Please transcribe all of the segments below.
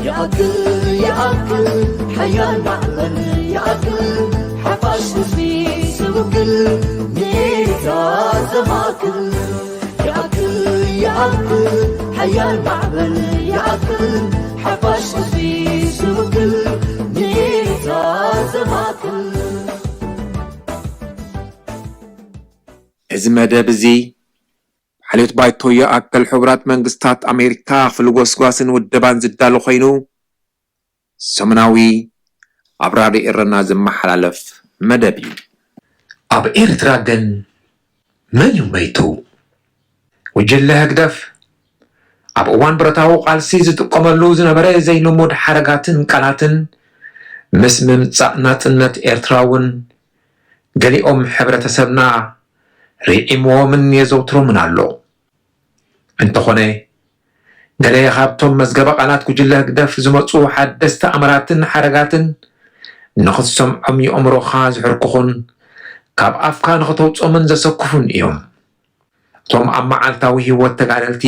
ይኣክል ይኣክል ሓያል ማዕበል ይኣክል ሓፋሽ ህዝቢ ዝውክል ንኤርትራ ዘማእክል ይኣክል ይኣክል ሓያል ማዕበል ይኣክል ሓፋሽ ህዝቢ ዝውክል ንኤርትራ ዘማእክል። እዚ መደብ እዚ ብሓልዮት ባይቶ ይኣክል ሕቡራት መንግስታት ኣሜሪካ ክፍሊ ጎስጓስን ውደባን ዝዳሎ ኮይኑ ሰሙናዊ ኣብ ራድዮ ኤረና ዝመሓላለፍ መደብ እዩ። ኣብ ኤርትራ ግን መን እዩ መይቱ? ጉጅለ ህግደፍ ኣብ እዋን ብረታዊ ቃልሲ ዝጥቀመሉ ዝነበረ ዘይልሙድ ሓረጋትን ቃላትን ምስ ምምጻእ ናጽነት ኤርትራ እውን ገሊኦም ሕብረተሰብና ርዒምዎምን የዘውትሮምን ኣሎ። እንተኾነ ገለ ካብቶም መዝገበ ቃላት ጉጅለ ህግደፍ ዝመጹ ሓደስቲ ኣምራትን ሓረጋትን ንኽትሰምዖም የእምሮኻ ዝሕርኩኹን ካብ ኣፍካ ንኽተውጾምን ዘሰክፉን እዮም። እቶም ኣብ መዓልታዊ ህይወት ተጋደልቲ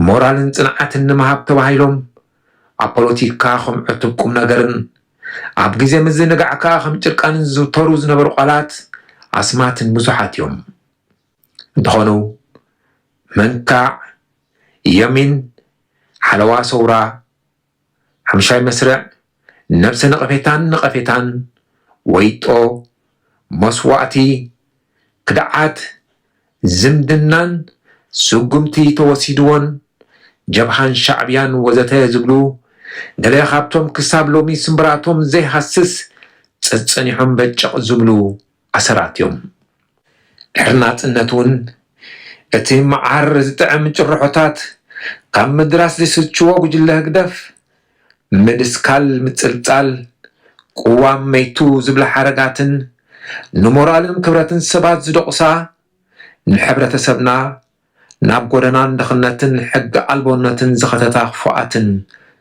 ሞራልን ጽንዓትን ንምሃብ ተባሂሎም ኣብ ፖለቲካ ከም ዕቱብ ቁም ነገርን ኣብ ግዜ ምዝንጋዕ ከኣ ከም ጭርቃንን ዝዝውተሩ ዝነበሩ ቃላት ኣስማትን ብዙሓት እዮም። እንተኾኑ መንካዕ፣ የሚን፣ ሓለዋ ሰውራ፣ ሓምሻይ መስርዕ፣ ነብሰ ነቐፌታን ነቐፌታን፣ ወይጦ፣ መስዋእቲ፣ ክድዓት፣ ዝምድናን ስጉምቲ ተወሲድዎን ጀብሃን ሻዕብያን ወዘተ ዝብሉ ገለ ካብቶም ክሳብ ሎሚ ስምብራቶም ዘይሃስስ ጸጸኒሖም በጨቕ ዝብሉ ኣሰራት እዮም። ድሕሪ ናጽነት እውን እቲ መዓር ዝጥዕም ጭርሖታት ካብ ምድራስ ዝስችዎ ጉጅለ ህግደፍ ምድስካል፣ ምጽልጻል፣ ቅዋም መይቱ ዝብላ ሓረጋትን ንሞራልን ክብረትን ሰባት ዝደቑሳ ንሕብረተሰብና ናብ ጎደናን ድኽነትን ሕጊ ኣልቦነትን ዝኸተታ ክፉኣትን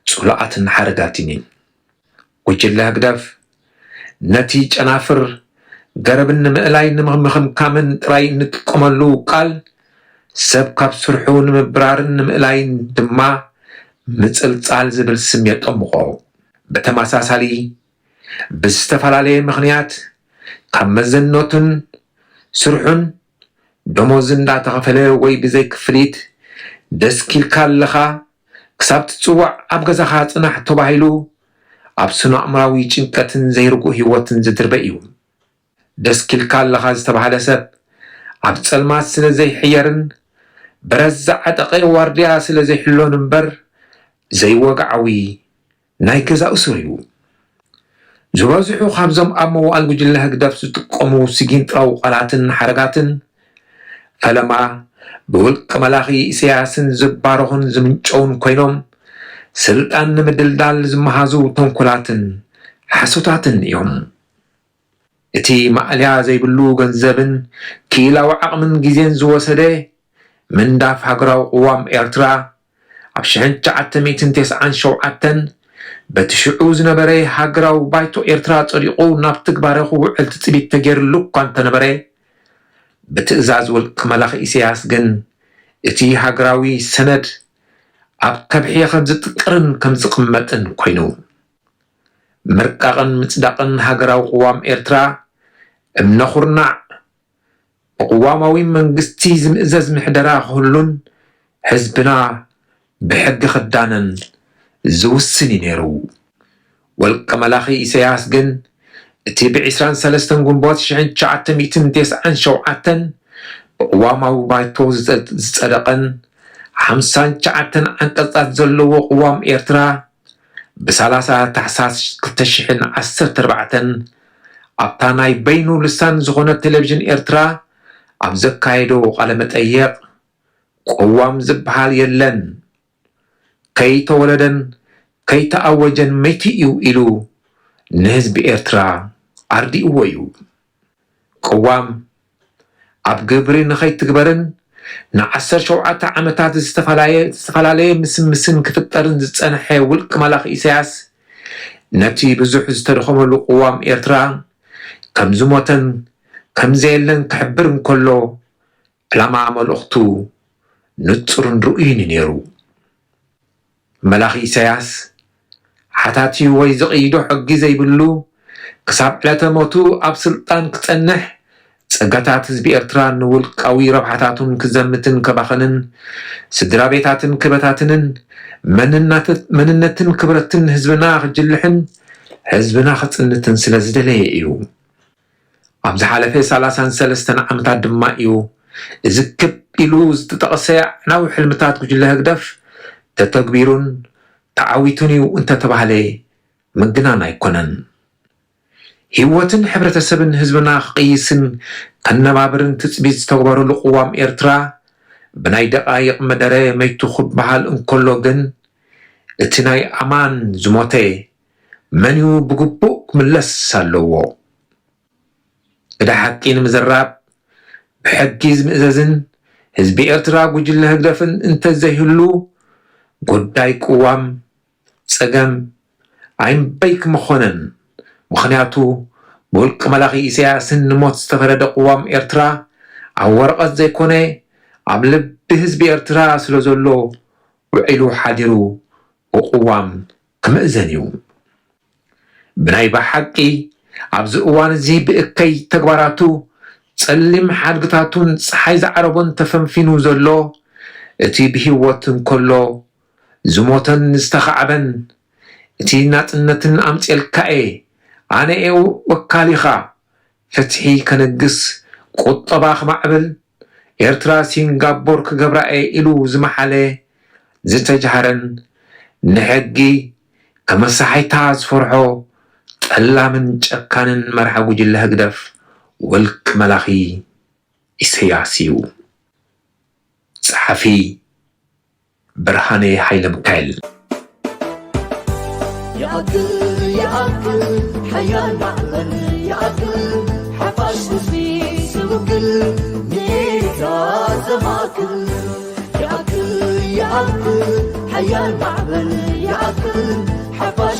ጽሉኣትን ሓረጋትን እየን። ጉጅለ ህግደፍ ነቲ ጨናፍር ገረብን ንምእላይ ንምኽምካምን ጥራይ እንጥቀመሉ ቃል ሰብ ካብ ስርሑ ንምብራርን ንምእላይን ድማ ምጽልጻል ዝብል ስም የጠምቖ። ብተመሳሳሊ ብዝተፈላለየ ምኽንያት ካብ መዘነቱን ስርሑን ደሞዝ እንዳተኸፈለ ወይ ብዘይ ክፍሊት ደስኪልካ ኣለኻ ክሳብ ትጽዋዕ ኣብ ገዛኻ ጽናሕ ተባሂሉ ኣብ ስነ ኣእምራዊ ጭንቀትን ዘይርጉእ ህይወትን ዝድርበ እዩ። ደስኪልካ ኣለኻ ዝተባህለ ሰብ ኣብ ጸልማት ስለ ዘይሕየርን ብረት ዝዓጠቐ ዋርድያ ስለ ዘይሕሎን እምበር ዘይወግዓዊ ናይ ገዛኡ ስር እዩ። ዝበዝሑ ካብዞም ኣብ መዋእል ጉጅለ ህግደፍ ዝጥቀሙ ስጊንጥራዊ ቃላትን ሓረጋትን ፈለማ ብውልቀ መላኺ ኢሳያስን ዝባረኹን ዝምንጨውን ኮይኖም ስልጣን ንምድልዳል ዝመሃዙ ተንኮላትን ሓሶታትን እዮም። እቲ ማእለያ ዘይብሉ ገንዘብን ክኢላዊ ዓቕምን ግዜን ዝወሰደ ምንዳፍ ሃገራዊ ቅዋም ኤርትራ ኣብ ሽሕን ትሽዓተ ሚእትን ተስዓን ሸውዓተን በቲ ሽዑ ዝነበረ ሃገራዊ ባይቶ ኤርትራ ጸዲቑ ናብ ትግባረ ክውዕል ትጽቢት ተገይርሉ እኳ እንተነበረ ብትእዛዝ ውልቀ መላኺ ኢሳያስ ግን እቲ ሃገራዊ ሰነድ ኣብ ከብሒ ከም ዝጥቅርን ከም ዝቕመጥን ኮይኑ ምርቃቕን ምጽዳቕን ሃገራዊ ቅዋም ኤርትራ እምነ ኩርናዕ ብቅዋማዊ መንግስቲ ዝምእዘዝ ምሕደራ ክህሉን ህዝብና ብሕጊ ክዳነን ዝውስን እዩ ነይሩ። ወልቀ መላኺ ኢሳያስ ግን እቲ ብ ዕስራን ሰለስተን ግንቦት ሽሕን ትሽዓተ ሚእትን ተስዓን ሸውዓተን ብቅዋማዊ ባይቶ ዝጸ- ዝጸደቐን ሓምሳን ትሽዓተን ዓንቀጻት ዘለዎ ቅዋም ኤርትራ ብሰላሳ ታሕሳስ ክልተ ሽሕን ዓሰርተ ኣርባዕተን ኣብታ ናይ በይኑ ልሳን ዝኾነት ቴሌቪዥን ኤርትራ ኣብ ዘካየዶ ቃለ መጠየቕ ቅዋም ዝበሃል የለን፣ ከይተወለደን ከይተኣወጀን መይቱ እዩ ኢሉ ንህዝቢ ኤርትራ ኣርዲእዎ እዩ። ቅዋም ኣብ ግብሪ ንኸይትግበርን ንዓሰርተ ሸውዓተ ዓመታት ዝተፈላለየ ምስምስን ክፍጠርን ዝጸንሐ ውልቂ መላኺ ኢሳያስ ነቲ ብዙሕ ዝተደኸመሉ ቅዋም ኤርትራ ከም ዝሞተን ከም ዘየለን ክሕብር እንከሎ ዕላማ መልእኽቱ ንጹርን ርኡይን እዩ ነይሩ። መላኺ ኢሳያስ ሓታትዩ ወይ ዝቕይዶ ሕጊ ዘይብሉ፣ ክሳብ ዕለተ ሞቱ ኣብ ስልጣን ክጸንሕ፣ ጸጋታት ህዝቢ ኤርትራ ንውልቃዊ ረብሓታቱን ክዘምትን ከባኸንን፣ ስድራ ቤታትን ክበታትንን፣ መንነትን ክብረትን ህዝብና ክጅልሕን ህዝብና ክጽንትን ስለ ዝደለየ እዩ። ኣብ ዝሓለፈ ሰላሳን ሰለስተን ዓመታት ድማ እዩ እዚ ክብ ኢሉ ዝተጠቕሰ ኣዕናዊ ሕልምታት ጉጅለ ህግደፍ ተተግቢሩን ተዓዊቱን እዩ እንተተባህለ ምግናን ኣይኮነን። ህይወትን ሕብረተሰብን ህዝብና ክቕይስን ከነባብርን ትጽቢት ዝተግበረሉ ቅዋም ኤርትራ ብናይ ደቓይቕ መደረ መይቱ ክበሃል እንከሎ ግን፣ እቲ ናይ ኣማን ዝሞተ መን እዩ ብግቡእ ክምለስ ኣለዎ። እዳ ሓቂ ንምዝራብ ብሕጊ ዝምእዘዝን ህዝቢ ኤርትራ ጉጅለ ህግደፍን እንተዘይህሉ ጉዳይ ቅዋም ጸገም ኣይምበይክ ምኾነን። ምኽንያቱ ብውልቂ መላኺ ኢሳያስን ንሞት ዝተፈረደ ቅዋም ኤርትራ ኣብ ወረቐት ዘይኮነ ኣብ ልቢ ህዝቢ ኤርትራ ስለ ዘሎ ውዒሉ ሓዲሩ ብቅዋም ክምእዘን እዩ። ብናይ ብሓቂ ኣብዚ እዋን እዚ ብእከይ ተግባራቱ ጸሊም ሓድግታቱን ጸሓይ ዝዓረቦን ተፈንፊኑ ዘሎ እቲ ብህይወት እንከሎ ዝሞተን ዝተኻዕበን እቲ ናጽነትን ኣምጽኤልካ'የ ኣነ'የ ወካሊኻ ፍትሒ ከነግስ ቁጠባ ክማዕብል ኤርትራ ሲንጋፖር ክገብራ እየ ኢሉ ዝመሓለ ዝተጃህረን ንሕጊ ከመሳሓይታ ዝፈርሖ ጠላምን ጨካንን መራሒ ጉጅለ ህግደፍ ወልቂ መላኺ ኢሰያስ እዩ። ጸሓፊ ብርሃነ ሃይለ ሚካኤል። يأكل يأكل حيا المعمل يأكل حفاش تسبيس وكل ميتا زماكل يأكل يأكل حيا المعمل يأكل حفاش